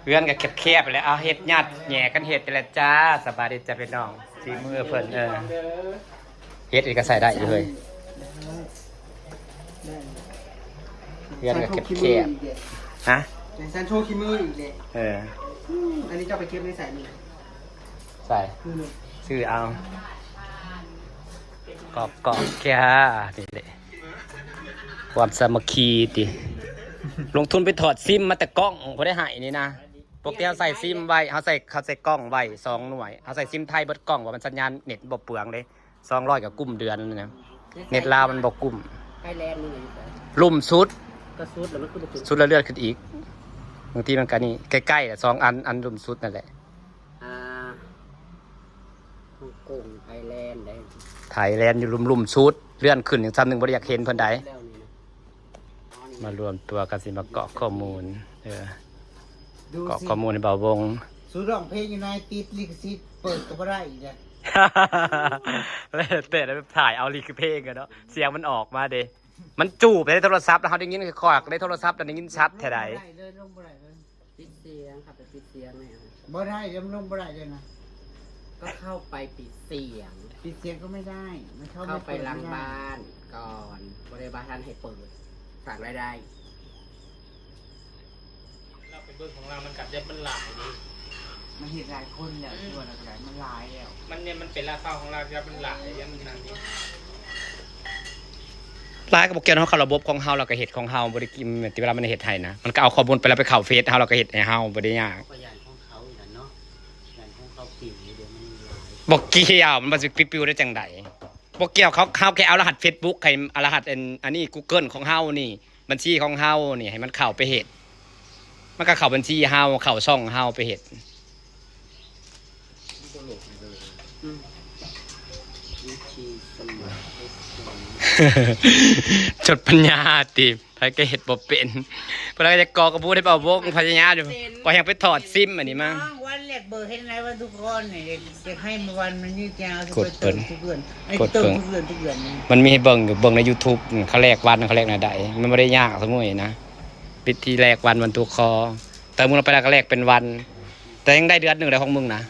ເຮືອນກໍແຄບໆ ແຫຼະ ເອົາເຮັດຍາດແຫຍ່ກັນເຮັດນີ້ແຫຼະຈ້າ. ສະບາຍດີຈ້າພີ່ນ້ອງ ສີມືເພິ່ນ ເອີ ເຮັດອີກກໍໃຊ້ໄດ້ຢູ່ເຮີ້ຍ. ເຮືອນກໍແຄບໆ ຮະ ຈັ່ງຊັ້ນໂຊຂີ້ມືອີກເດ້. ເອີ ອືມ ອັນນີ້ເຈົ້າໄປເກັບໃນໃສນີ້? ໃສ່ ຄືນີ້ ຊື້ເອົາ ກອກໆ ແຄ່ນີ້ແຫຼະ ຄວາມສາມັກຄີຕິ. ລົງທຶນໄປຖອດຊິມມາແຕ່ກ້ອງ ບໍ່ໄດ້ໃຫ້ນີ້ນະ. ປົກຕິເຮົາໃສ່ຊິມໄວ້ ເຮົາໃສ່ ເຮົາໃສ່ກ້ອງໄວ້ສອງໜ່ວຍ ເຮົາໃສ່ຊິມໄທເບິດກ້ອງ ວ່າມັນສັນຍານເນັດບໍ່ເປືອງເດ້. ສອງຮ້ອຍກໍກຸ້ມເດືອນນະ ເນັດລາວມັນບໍ່ກຸ້ມ. ໄປແລນມື້ນີ້ ລຸ່ມສຸດ ກໍສຸດແລ້ວ ມັນຄືບໍ່ຂຶ້ນ ສຸດແລ້ວເລື່ອນຂຶ້ນອີກ. ບາງທີມັນກໍນີ້ ໃກ້ໆ ລະ ສອງອັນ ອັນລຸ່ມສຸດນັ້ນແຫຼະ. ອ່າ ຮົງກົງ ໄທແລນ ໄດ໋ ໄທແລນຢູ່ລຸ່ມໆ ສຸດ ເລື່ອນຂຶ້ນຫຍັງຊ້ຳໜຶ່ງ ບໍ່ໄດ້ຢາກເຫັນເພິ່ນໃດ. ແລ້ວນີ້ນະ ມາລວມຕົວກັນ ຊິມາກອກຂໍ້ມູນ ເອີ ກອກຂໍ້ມູນໃຫ້ບ່າວວົງ. ສູຮ້ອງເພງຢູ່ໃນ ຕິດລິຂະສິດ ເປີດກໍບໍ່ໄດ້ອີກແຫຼະ. ແລ້ວແຕ່ໄດ້ໄປຖ່າຍເອົາລິຂະເພງກັນເນາະ ສຽງມັນອອກມາເດ້. ມັນຈູບໃນໂທລະສັບ ແລ້ວເຮົາໄດ້ຍິນຄ່ອຍໆ ໃນໂທລະສັບ ແລ້ວໄດ້ຍິນຊັດແທ້ໃດ. ລົງບໍ່ໄດ້ເລີຍ ລົງບໍ່ໄດ້ເລີຍ. ປິດສຽງ ເຂົ້າໄປປິດສຽງແນ່. ບໍ່ໄດ້ ມັນລົງບໍ່ໄດ້ເລີຍນະ. ກໍເຂົ້າໄປປິດສຽງ. ปิดเสียงก็ไม่ได้ มันเข้า ເຂົ້າໄປຫຼັງບ້ານກ່ອນ ບໍ່ໄດ້ວ່າທ່ານໃຫ້ເປີດ ສ້າງລາຍໄດ້. ລາວໄປເບິ່ງຂອງລາວ ມັນກັບແບບມັນຫຼາຍເດ້. ມັນເຮັດຫຼາຍຄົນແລ້ວ ອືມ ທີ່ວ່າລາວກໍໄດ້ ມັນຫຼາຍແລ້ວ. ມັນເນຍ ມັນເປັນລາຄາຂອງລາວ ແບບມັນຫຼາຍເດ້ ມັນນັ້ນເດ້. ຫຼາຍກໍບໍ່ກ່ຽວນຳເຮົາ ລະບົບຂອງເຮົາ ລາວກໍເຮັດຂອງເຮົາ ບໍ່ໄດ້ກິນ ທີ່ເວລາມັນເຮັດໃຫ້ນະ ມັນກໍເອົາຂໍ້ມູນໄປ ລາວໄປເຂົ້າເຟສເຮົາ ລາວກໍເຮັດໃຫ້ເຮົາ ບໍ່ໄດ້ຍາກ. ກໍຢ້ານຂອງເຂົາອີກນັ້ນເນາະ ຢ້ານຂອງເຂົາປິວ ດຽວມັນຫຼາຍ. ບໍ່ກ່ຽວ ມັນຊິປິວໄດ້ຈັ່ງໃດ? ບໍ່ກ່ຽວ ເຮົາ ເຮົາແຄ່ເອົາລະຫັດເຟສບຸກໃຫ້ ລະຫັດອັນ ອັນນີ້ ກູເກີນຂອງເຮົານີ້ ບັນຊີຂອງເຮົານີ້ ໃຫ້ມັນເຂົ້າໄປເຮັດ ມັນກໍເຂົ້າບັນຊີເຮົາ ເຂົ້າຊ່ອງເຮົາໄປເຮັດ. ອືມ ວິທີສະໝັກ ຈົດປັນຍາຕິ ໃຜກໍເຮັດບໍ່ເປັນ. ເພິ່ນກໍຈະກໍ່ກະບູດໃຫ້ບ່າວວົງ ພະຍາຍາມຢູ່ ກໍຍັງໄປຖອດຊິມອັນນີ້ມາ. ນ້ອງ ວັນແລກເບີເຮັດໃນວັນທຸກຄົນນີ້ ຈະໃຫ້ມາວັນມັນນີ້ຈະເອົາ ກົດເບິ່ງ ເປີດເຕີມທຸກເດືອນ ເປີດເບິ່ງ ເຕີມທຸກເດືອນ ທຸກເດືອນນີ້. ມັນມີໃຫ້ເບິ່ງຢູ່ ເບິ່ງໃນຢູທູບ ເຂົາແລກວັນ ເຂົາແລກແນວໃດ ມັນບໍ່ໄດ້ຍາກ ສະມຸຍນະ. ວິທີແລກວັນ ວັນທຸກຄໍ ເຕີມລົງໄປແລ້ວກໍແລກເປັນວັນ ແຕ່ຍັງໄດ້ເດືອນໜຶ່ງໄດ້ຂອງມຶງນະ.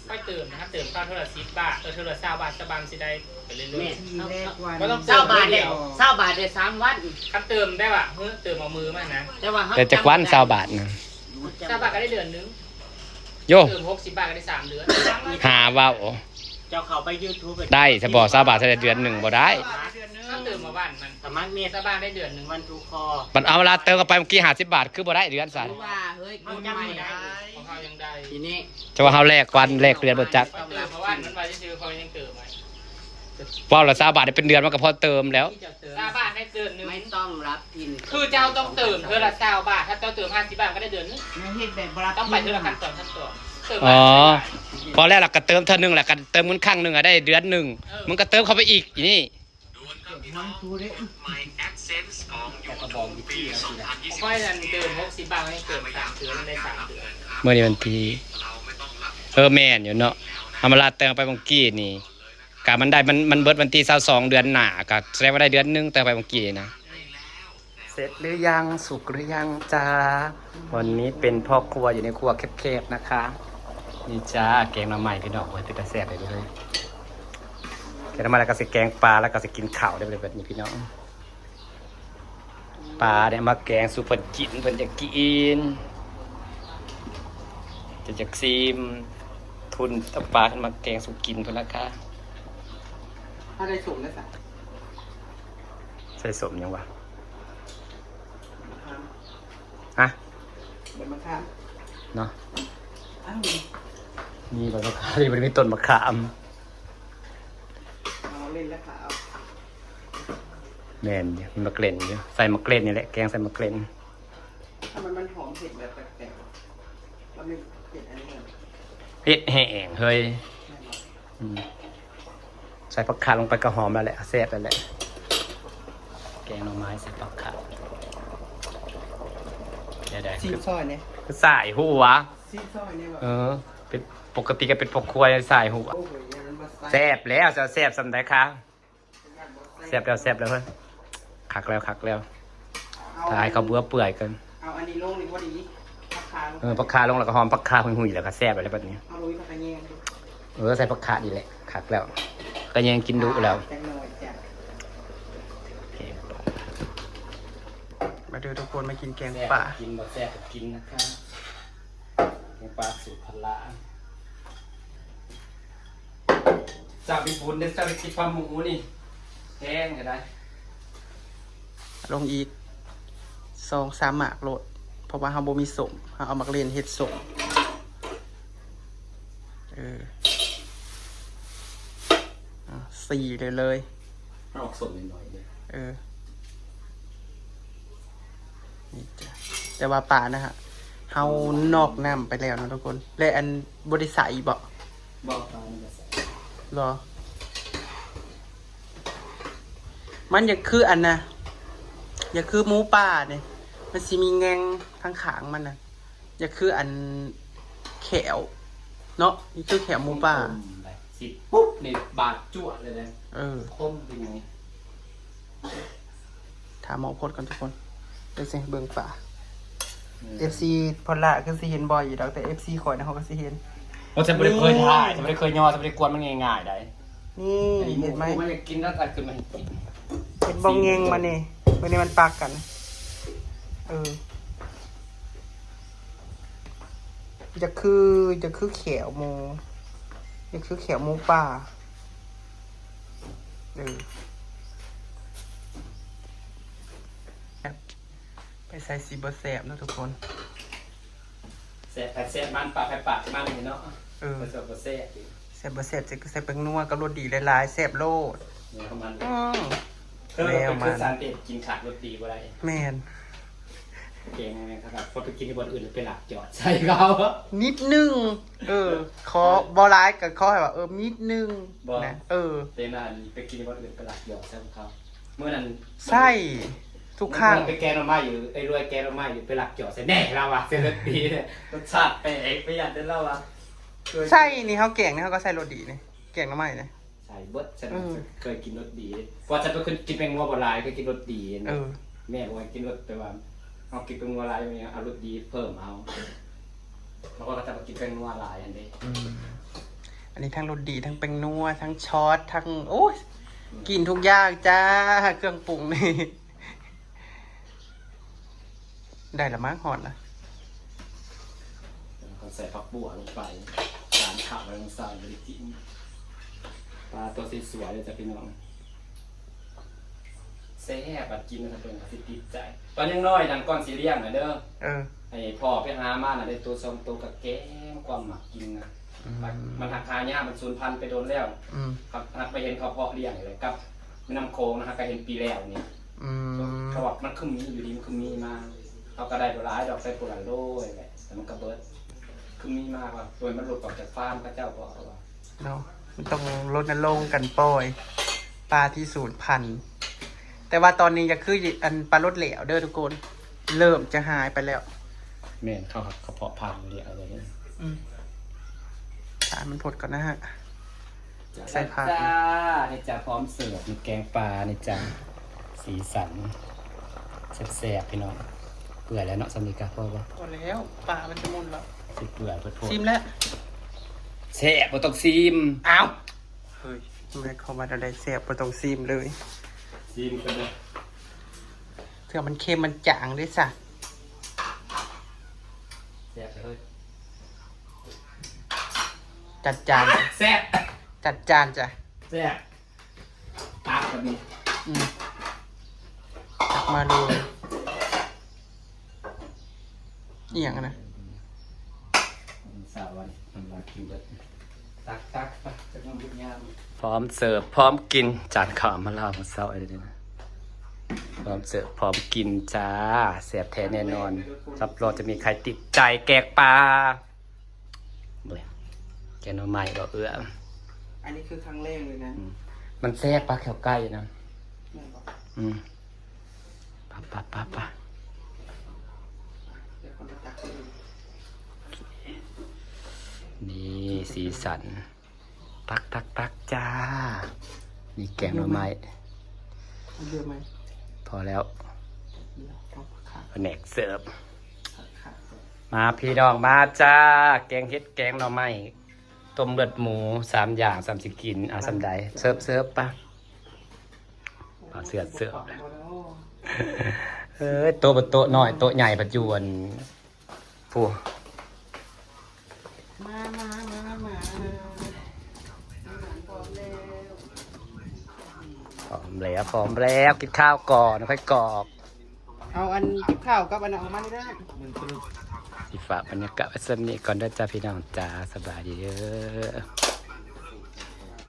ຄ່ອຍເຕີມນະ ເຕີມເທົ່າເທື່ອລະສິບບາດ ເອີ ເທື່ອລະຊາວບາດ ຊາວບາດມັນຊິໄດ້ໄປເລື້ອຍໆ. ແມ່ນ ທີ່ແລກວັນ ບໍ່ຕ້ອງເຕີມມື້ດຽວ ຊາວບາດໄດ້ສາມວັນ. ຄັນເຕີມແບບວ່າ ເອີ ເຕີມເອົາມືມານະ ແຕ່ວ່າເຮົາ ແຕ່ຈັກວັນ ຊາວບາດນະ? ຊາວບາດກໍໄດ້ເດືອນໜຶ່ງ. ໂຢ ເຕີມຫົກສິບບາດກໍໄດ້ສາມເດືອນ. ຫາເວົ້າ ເຈົ້າເຂົ້າໄປຢູທູບ ໄດ້ຊະບໍ່? ຊາວບາດ ຊາວບາດ ເດືອນໜຶ່ງບໍ່ໄດ້. ເຮົາເຕີມມາວັນມັນ ສະໝັກເນັດ ຊາວບາດໄດ້ເດືອນໜຶ່ງ. ວັນທຸກຄໍ ບັດເອົາເວລາເຕີມເຂົ້າໄປເມື່ອກີ້ ຫ້າສິບບາດ ຄືບໍ່ໄດ້ເດືອນຊັ້ນ? ວ່າ ເຮີ້ຍ ເຮົາຈຳບໍ່ໄດ້ ຂອງເຮົາຍັງໄດ້. ທີນີ້ ຈະວ່າເຮົາແລກວັນແລກເດືອນບໍ່ຈັກ. ເຕີມເມື່ອວານມັນວ່າຊື່ໆ ເຂົາຍັງເຕີມໄວ້. ເວົ້າລະຊາວບາດ ໄດ້ເປັນເດືອນມັນກໍພໍເຕີມແລ້ວ. ຊາວບາດໃຫ້ເຕີມໜຶ່ງ ໄມ່ຕ້ອງຮັບຜິດ. ຄືເຈົ້າຕ້ອງເຕີມເທື່ອລະຊາວບາດ ຖ້າເຈົ້າເຕີມຫ້າສິບບາດກໍໄດ້ເດືອນໜຶ່ງ. ເຮັດແບບບໍ່ຮັບຜິດ ຕ້ອງໄປເທື່ອລະຂັ້ນຕອນ ຂັ້ນຕອນ. ອໍ ພໍແລ້ວລະກໍເຕີມເທື່ອໜຶ່ງ ລະກໍເຕີມເງິນຄັ້ງໜຶ່ງ ກໍໄດ້ເດືອນໜຶ່ງ. ເອີ ມຶງກໍເຕີມເຂົ້າໄປອີກ ອີນີ້. ຂ້ອຍນັ້ນເຕີມຫົກສິບບາດ ໃຫ້ເຕີມສາມເທື່ອ ມັນໄດ້ສາມເດືອນ. ມື້ນີ້ວັນທີ ເອີ ແມ່ນຢູ່ເນາະ ເຮົາມາລາດແຕ່ງໄປເມື່ອກີ້ນີ້ ກະມັນໄດ້ ມັນ ມັນເບິດວັນທີຊາວສອງ ເດືອນໜ້າ ກະສະແດງວ່າໄດ້ເດືອນໜຶ່ງ ແຕ່ໄປເມື່ອກີ້ນະ. ເสร็จหรือยัง สุกหรือยังจ๊ะ? วันนี้เป็นพ่อครัวอยู่ในครัวแคบๆ นะคะ นี่จ้า แกงหน่อไม้พี่น้อง โอ้ย เป็นตาแซ่บเลยเด้อ แกงหน่อไม้แล้วก็สิแกงปลา แล้วก็สิกินข้าวได้แบบนี้พี่น้อง ปลาเนี่ยมาแกงสู่เพิ่นกิน เพิ่นจะกิน จะอยากซิม ทุนเอาปลาขึ้นมาแกงสู่กินเพิ่นนะคะ ถ้าได้สูงได้สัก ใส่สมยังวะ ฮะ ใบมะขามเนาะ อ้าว มีใบมะขาม มีต้นมะขาม เอาเล่นแล้วค่ะ เอา แม่นอยู่ มีมะเกล็นอยู่ ใส่มะเกล็นนี่แหละ แกงใส่มะเกล็น ทำไมมันหอมเผ็ดแบบแปลกๆ วะ เราไม่เผ็ดอันนี้เลย เผ็ดแห้งเฮ้ย แม่นบ่ อืม ใส่ผักขาลงไปก็หอมแล้วแหละ แซ่บแล้วแหละ แกงหน่อไม้ใส่ผักขา เดี๋ยวๆ ซีซอยเนี่ย คือสายหัว ซีซอยเนี่ยแบบ เออ เป็น ปกติก็เป็นพ่อครัวสายหัว โอ้โห อย่างนั้นมาใส่ แซ่บแล้ว จะแซ่บส่ำใดคะ แซ่บแล้ว แซ่บแล้วเฮ้ย คักแล้ว คักแล้ว เอา ถ่ายเขาเบื่อเปื่อยกัน ເອົາອັນນີ້ລົງນີ້ພໍດີ ຜັກຄາລົງ ເອີ ໄປ ຜັກຄາລົງ ແລ້ວກໍຫອມຜັກຄາຫຸ່ຍໆ ແລ້ວກໍແຊບແລ້ວບັດນີ້. ເອົາລຸຍຜັກກະແຍງ ເອີ ໃສ່ຜັກຄານີ້ແຫຼະ ຄັກແລ້ວ ກະແຍງກິນດຸແລ້ວ. ຈັກໜ້ອຍຈ້ະ ໂອເຄ ມາເດີທຸກຄົນ ມາກິນແກງປາ. ແຊບກໍກິນ ບໍ່ແຊບກໍກິນນະຄະ. ແກງປາສູດພັນລາ ຈາກຍີ່ປຸ່ນເດ້ ຈາກໄປກິນປາໝູນີ້ ແພງກໍໄດ້. ລົງອີກສອງສາມໝາກໂລດ ເພາະວ່າເຮົາບໍ່ມີສົ້ມ ເຮົາເອົາໝາກເລັ່ນເຮັດສົ້ມ. ເອີ ອ່າ ສີ່ເລີຍ ເລີຍ ເອົາສົ້ມໜ້ອຍໆເດີ. ເອີ ນີ້ຈ້ະ ແຕ່ວ່າປານະ ເຮົານອກນ້ຳໄປແລ້ວເນາະທຸກຄົນ. ແລະ ອັນ ບໍ່ໄດ້ໃສ່ບໍ່? ບໍ່ ປາມັນບໍ່ໃສ່. ບໍ່ ມັນຢາກຄືອັນນະ ຢາກຄືໝູປ່ານີ້ ມັນຊິມີແງ່ງທາງຂ້າງມັນນະ ຢາກຄືອັນແຂ້ວເນາະ ຢາກຄືແຂ້ວໝູປ່າ. ຄົມໆ ໄດ໋ ຊິປຸບນີ້ບາດຈວດເລີຍເດ້. ເອີ ຄົມເປັນຫຍັງນີ້? ຖ້າໝໍ້ພົດກ່ອນທຸກຄົນ ເດີຊິເບິ່ງປາ. ເອີ ເອັຟຊີ ພອນລາຄືຊິເຫັນບໍ່ຢູ່ດອກ ແຕ່ເອັຟຊີຂ້ອຍນະ ເຂົາກໍຊິເຫັນ. ເພາະຈະບໍ່ໄດ້ເຄີຍຖ່າຍ ຈະບໍ່ໄດ້ເຄີຍຍໍ ຈະບໍ່ໄດ້ກວນມັນງ່າຍໆໄດ໋. ນີ້ ເຫັນໄໝ? ມັນຢາກກິນແລ້ວຕັກຂຶ້ນມາໃຫ້ກິນ. ເຫັນບໍ່ແງ່ງມັນນີ້ ເບິ່ງນີ້ມັນປັກກັນ. ເອີ ຢາກຄື ຢາກຄືແຂ້ວໝູ ຢາກຄືແຂ້ວໝູປ່າ. ເອີ ໄປໃສ່ຊິບໍ່ແຊບເນາະທຸກຄົນ. ແຊບໃຜແຊບມັນ ປາກໃຜປາກມັນນີ້ເນາະ. ເອີ ແຊບບໍ່ແຊບ ແຊບບໍ່ແຊບ ຈະໃສ່ແປ້ງນົວກັບລົດດີຫຼາຍໆ ແຊບໂລດ. ແນວມັນ ອືມ ແນວມັນ ຄືສານເດັດ ກິນຂາດລົດດີບໍ່ໄດ້. ແມ່ນ ເກັ່ງແມ່ນຄັກ ພໍໄປກິນຢູ່ບ່ອນອື່ນ ໄປລັກຈອດໃສ່ເຂົານິດໜຶ່ງ. ເອີ ຂໍບໍ່ຫຼາຍກໍຂໍໃຫ້ວ່າ ເອີ ນິດໜຶ່ງນະ. ເອີ ເປັນອັນໄປກິນຢູ່ບ່ອນອື່ນ ໄປລັກຈອດໃສ່ເຂົາ. ມື້ນັ້ນໃສ່ທຸກຄັ້ງ ໄປແກງໜໍ່ໄມ້ຢູ່ ໄອ້ລວຍແກງໜໍ່ໄມ້ຢູ່ ໄປລັກຈອດໃສ່ແນ່ ລາວວ່າ ໃສ່ລົດດີ ລົດຊາດແປກ ປະຢັດເດີ ລາວວ່າ. ໃສ່ນີ້ ເຮົາແກງນີ້ ເຮົາກໍໃສ່ລົດດີນີ້ ແກງໜໍ່ໄມ້ນີ້ ໃສ່ເບິດ. ສະນັ້ນ ເອີ ເຄີຍກິນລົດດີ ເພາະວ່າຈະໄປກິນແປ້ງນົວບໍ່ຫຼາຍ ເຄີຍກິນລົດດີ. ເອີ ແມ່ບອກໃຫ້ກິນລົດ ແຕ່ວ່າເຮົາກິນແປ້ງນົວຫຼາຍ ເອົາລົດດີເພີ່ມເອົາ. ບາງຄົນກໍຈະບໍ່ກິນແປ້ງນົວຫຼາຍຫັ້ນເດ້. ອືມ ອັນນີ້ທັງລົດດີ ທັງແປ້ງນົວ ທັງຊອດ ທັງ ໂອ້ຍ ອືມ ກິນທຸກຢ່າງຈ້າ ເຄື່ອງປຸງນີ້. ໄດ້ລະມັ້ງ ຮອດລະ. ເຮົາໃສ່ຜັກບົວລົງໄປ ຈານເຂົ້າໄວ້ທາງຊ້າຍ ບໍ່ໄດ້ກິນ. ປາຕົວສວຍໆເດີຈ້າພີ່ນ້ອງ. ແຊບ ບັດກິນແລ້ວເພິ່ນກໍຊິຕິດໃຈ. ຕອນຍັງນ້ອຍນັ້ນ ກ່ອນຊິລ້ຽງນະເດີ ເອີ ໃຫ້ພໍ່ໄປຫາມານະ ໄດ້ໂຕສອງໂຕກໍແກງຄວາມໝາກກິນນະ. ອືມ ມັນ ມັນຫາຍາກ ມັນສູນພັນໄປດົນແລ້ວ. ອືມ ຫາກໄປເຫັນເຂົາເພາະລ້ຽງນີ້ແຫຼະ ກັບແມ່ນ້ຳໂຂງນະ ຫາກໄປເຫັນປີແລ້ວນີ້. ອືມ ເພາະວ່າມັນຄືມີຢູ່ດີ ມັນຄືມີມາ ເຮົາກໍໄດ້ບໍ່ຫຼາຍດອກ ໄດ້ຜູ້ລະໂລແຫຼະ ແຕ່ມັນກໍເບິດ. ຄືມີມາວ່າ ໂດຍມັນຫຼຸດອອກຈາກຟາມເຂົາເຈົ້າບໍ ເຂົາວ່າ ເນາະ ມັນຕ້ອງລົນນະລົງກັນປ່ອຍປາທີ່ສູນພັນ. ແຕ່ວ່າຕອນນີ້ກໍຄື ອັນ ປາລົດແຫຼວເດີທຸກຄົນ ເລີ່ມຈະຫາຍໄປແລ້ວ. ແມ່ນ ເຂົາ ເຂົາເພາະພັນແລ້ວເດີ. ອືມ ປາມັນພົດກ່ອນນະຮະ. ໃສ່ຜັກ ນີ້ຈ້າ ນີ້ຈ້າ ພ້ອມເສີບ ນີ້ແກງປາ ນີ້ຈ້າ ສີສັນແຊບໆ ພີ່ນ້ອງ. ເປື່ອຍແລ້ວເນາະ ສ່ຳນີ້ກະພໍບໍ່? ພໍແລ້ວ ປາມັນຈະໝຸ່ນແລ້ວ ຊິເປື່ອຍໂພດໆ. ຊີມແລ້ວ ແຊບ ບໍ່ຕ້ອງຊີມ. ອ້າວ ເຮີ້ຍ ໝາຍຄວາມວ່າແນວໃດ ແຊບບໍ່ຕ້ອງຊີມເລີຍ? ຊີມກ່ອນເດີ ເທື່ອມັນເຄັມມັນຈາງເດ້ຊະ. ແຊບເລີຍ ຈັດຈານ ແຊບ ຈັດຈານຈ້ະ ແຊບ. ຕັກບັດນີ້ ອືມ ຕັກມາເລີຍ. ອີ່ຫຍັງຫັ້ນນະ? ສາວວັນ ມັນວ່າກິນເບິດ. ຕັກ ຕັກໄປ ຈັກໜ້ອຍເຮັດຍາກ. ພ້ອມເສີບ ພ້ອມກິນ. ຈານເຂົ້າມາລາວມື້ເຊົ້າເດ້ນະ. ພ້ອມເສີບ ພ້ອມກິນຈ້າ. ແຊບແທ້ແນ່ນອນ. ຮັບຮອງຈະມີໃຜຕິດໃຈແກງປາ. ເບິ່ງ ແກງໜໍ່ໄມ້ບໍ່ເອື້ອ? ອັນນີ້ຄືຄັ້ງແລກເລີຍນະ. ອືມ ມັນແຊບປາແຂ້ວໄກ່ນະ. ແມ່ນບໍ່? ອືມ ປະ ປະ ປະ ປະ. ດຽວເຮົາມາຕັກເບິ່ງ. ນີ້ ສີສັນ ຕັກ ຕັກ ຕັກ ຈ້າ. ນີ້ແກງໜໍ່ໄມ້ ເຫຼືອໄໝ? ພໍແລ້ວ ເຫຼືອ ເອົາຂາ ພະແນກເສີບ. ມາພີ່ນ້ອງມາຈ້າ ແກງເຫັດ ແກງໜໍ່ໄມ້ ຕົ້ມເລືອດໝູ ສາມຢ່າງ ສາມຊິກິນ ເອົາສ່ຳໃດ ເສີບ ເສີບປະ ເອົາເສີບ ເສີບ ເອີຍ ໂຕະ ໂຕະນ້ອຍ ໂຕະໃຫຍ່ ພັດຢູ່ອັນ ຜູ້ ມາ ມາ ມາ ມາ ພ້ອມແລ້ວ ພ້ອມແລ້ວ ກິນຂ້າວກ່ອນ ຄ່ອຍກອກ ເອົາອັນ ກິນຂ້າວກັບອັນນັ້ນອອກມານີ້ເດີ ຊິຝາກບັນຍາກາດໄວ້ສ່ຳນີ້ກ່ອນເດີຈ້າ ພີ່ນ້ອງຈ້າ ສະບາຍດີເດີ.